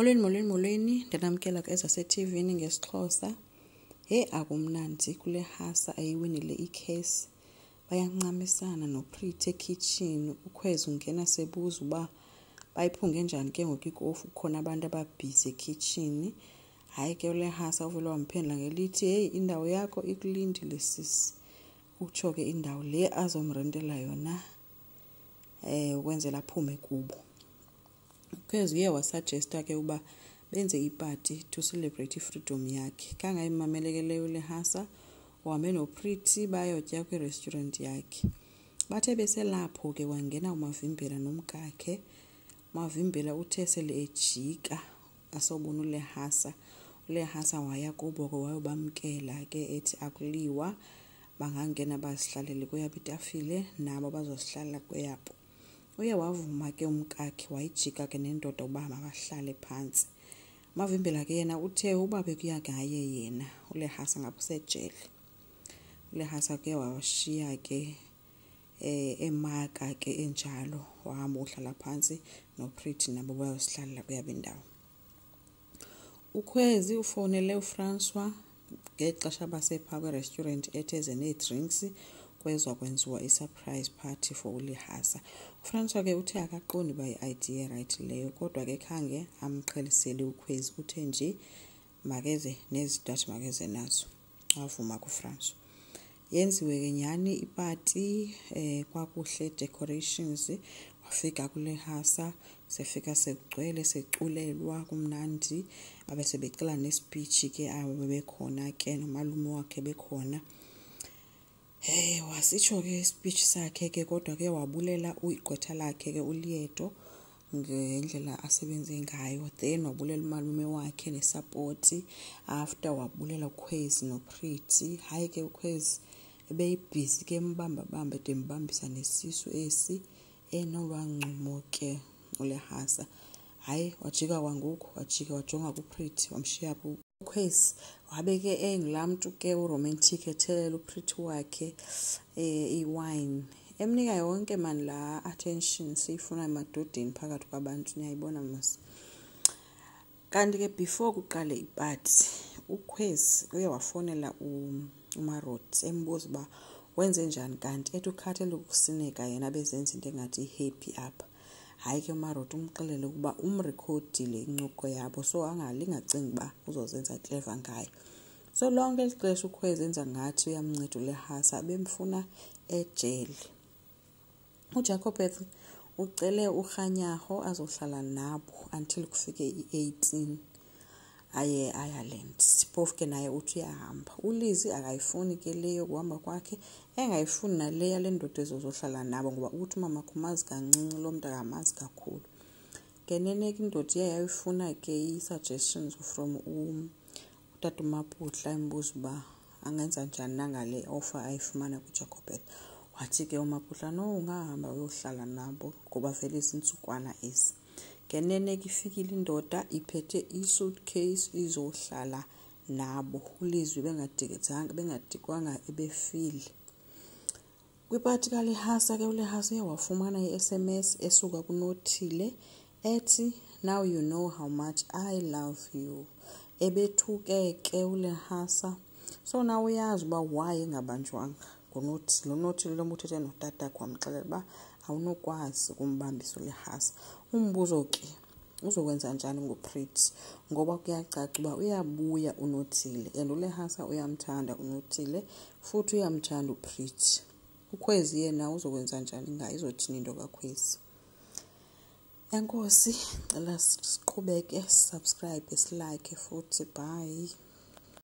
Molweni, molweni, molweni, ndinamkela kwezase-T_V ngesiXhosa. Heyi, akumnandi kule hasa ayiwinile ikhesi. Bayancamisana noPretty ekhitshini. UKhwezi ungena sebuza uba bayiphunge njani ke ngoku ikofu kukhona abantu ababhizi ekhitshini. Hayi ke uLehasa uvele wamphendula ngelithi, heyi, indawo yakho ikulindile sisi. Utsho ke indawo le azomrentela yona ukwenzela aphume kubo. UKhwezi uye wasuggesta ke uba benze ipati to celebrate ifreedom yakhe. Khange ayimamele ke leyo uLehasa, uhambe noPretty bayotya kwirestaurant yakhe. Bathe beselapho ke wangena uMavimbela nomkakhe. UMavimbela uthe sele ejika asobona uLehasa. ULehasa waya kubo ke wayobamkela ke ethi akuliwa, bangangena bazihlalele kweyabo itafile nabo bazozihlalela kweyabo. Uye wavuma ke umkakhe, wayijika ke nendoda uba mabahlale phantsi. UMavimbela ke yena uthe uba bekuya ngaye yena uLehasa ngaba usejele. ULehasa ke wawashiya ke emaka ke enjalo, wahamba uhlala phantsi noPretty nabo bayosihlalela kweyabo indawo. UKhwezi ufowunele uFrancois ngexesha basephaa kwirestaurant ethe eze nee-drinks kwezwa kwenziwa i-surprise party for uLehasa. UFrancois ke uthe akaqondi uba yi-idea right leyo, kodwa ke khange amqhelisele uKhwezi, uthe nje makeze nezinto athi makeze nazo. Wavuma kuFrancois. Yenziwe ke nyhani ipati kwakuhle decorations, wafika kuLehasa sefika sekugcwele seculelwa kumnandi, babe sebecela nespeech ke abo bebekhona ke nomalume wakhe bekhona. Wasitsho ke ispeech sakhe ke, kodwa ke wabulela igqwetha lakhe ke uLieto ngendlela asebenze ngayo. Then wabulela umalume wakhe nesupport. After wabulela uKhwezi noPretty. Hayi ke uKhwezi ebeyibhizi ke embambabamba ede embambisa nesisu esi enolwaa ncumo ke uLehasa. Hayi wajika kwangoku, wajika wajonga kuPretty, wamshiya apho uKhwezi. Wabe ke engulaa mntu ke uromantic ethelela uPretty wakhe iwayini, emnika yonke mani laa attention siyifuna emadodeni phakathi kwabantu, niyayibona mos. Kanti ke before kuqale ipati, uKhwezi uye wafowunela uMaroti embuza uba wenze njani kanti, ethi ukhathele ukusineka yena abezenza into engathi i-happy apha. Hayi ke uMaroti umxelele ukuba umrekhodile incoko yabo, so angalingacingi uba uzozenza clever ngayo. So lonke eli xesha uKhwezi enza ngathi uyamnceda uLehasa, bemfuna ejele. UJacobeth ucele uRhanyaho azohlala nabo until kufike i-18 aye e-Ireland. Phofu ke naye uthi uyahamba. ULizzy akayifuni ke le yokuhamba kwakhe, engayifuni nale yale ndoda ezozohlala nabo ngoba uthi umamakhe umazi kancinci, lo mntu akamazi kakhulu. Ngenene ke indoda iye yayifuna ke ii-suggestions from utata uMaputla, embuza uba angenza njani na ngale offer ayifumana kuJacobeth. Wathi ke uMaputla, no, ungahamba uyohlala nabo ngoba vele ziintsukwana ezi. Ngenene ke ifikile indoda iphethe i-suitcase izohlala nabo. ULizwi bengadikwanga ebefile. Kwipati kaLehasa ke uLehasa uye wafumana i-S_M_S esuka kuNothile ethi, now you know how much I love you. Ebethuke ke uLehasa. So now uyazi uba why engabanjwanga nguNothile. UNothile lo mntu uthethe notatakhe wamxelela uba awunokwazi ukumbambisa uLehasa. Umbuzo ke uzokwenza njani ngoPretty, ngoba kuyacaca uba uyabuya uNothile and uLehasa uyamthanda uNothile futhi uyamthanda uPretty. UKhwezi yena uzokwenza njani ngaye, izothini into kaKhwezi? Enkosi, ndicela siqhubeke, subscribe, silike futhi. Bye.